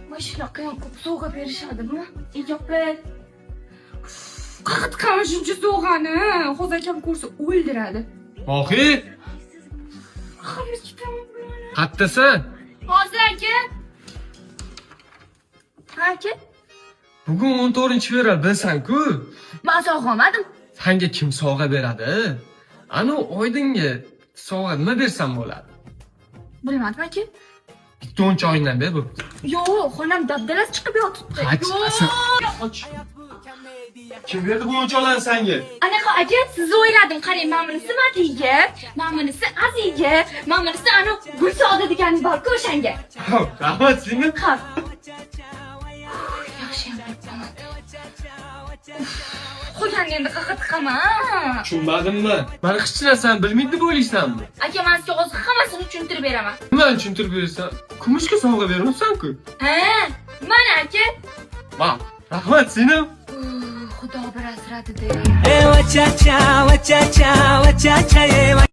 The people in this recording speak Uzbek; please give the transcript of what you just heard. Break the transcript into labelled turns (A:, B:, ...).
A: Voy, shunaqa ham ko'p sovg'a berishadimi? Opa. Qayerga shuncha sovg'ani? Hozir akam ko'rsa, o'ldiradi.
B: Mohi, qattasan?
A: Hozir, aka. Ha, aka.
B: Bugun 14 fevral, bilsan-ku.
A: Man sovg'a olmadim.
B: Sanga kim sovg'a beradi? Anu Oydinga sovg'a nima bersam bo'ladi?
A: Bilmadim, aka.
B: Bitta o'yinchoqingdan ber, bo'pti.
A: Yo'q, xonam dabdalasi chiqib yotibdi.
B: Qach,
A: Yo'q.
B: Kim berdi bu o'yinchoqlarni sanga?
A: Anaqa, aka, sizni o'yladim. Qarang, mana bunisi Matiga, mana bunisi Aziga, mana bunisi anu Gulsoda degani bor-ku, o'shanga.
B: Rahmat, singlim.
A: Ha. Yaxshi ham beribman. Qo'ygan, endi qayerga tiqaman?
B: Tushunmadimmi? Man hech narsani bilmaydi deb o'ylaysanmi?
A: Aka, man sizga hozir hammasini tushuntirib beraman.
B: Nimani tushuntirib berasan? Kumushga sovg'a bermabsan-ku.
A: Ha, mana, aka.
B: Ma, rahmat, singlim.
A: Xudo bir asradi-da.
C: Cha cha cha cha cha cha.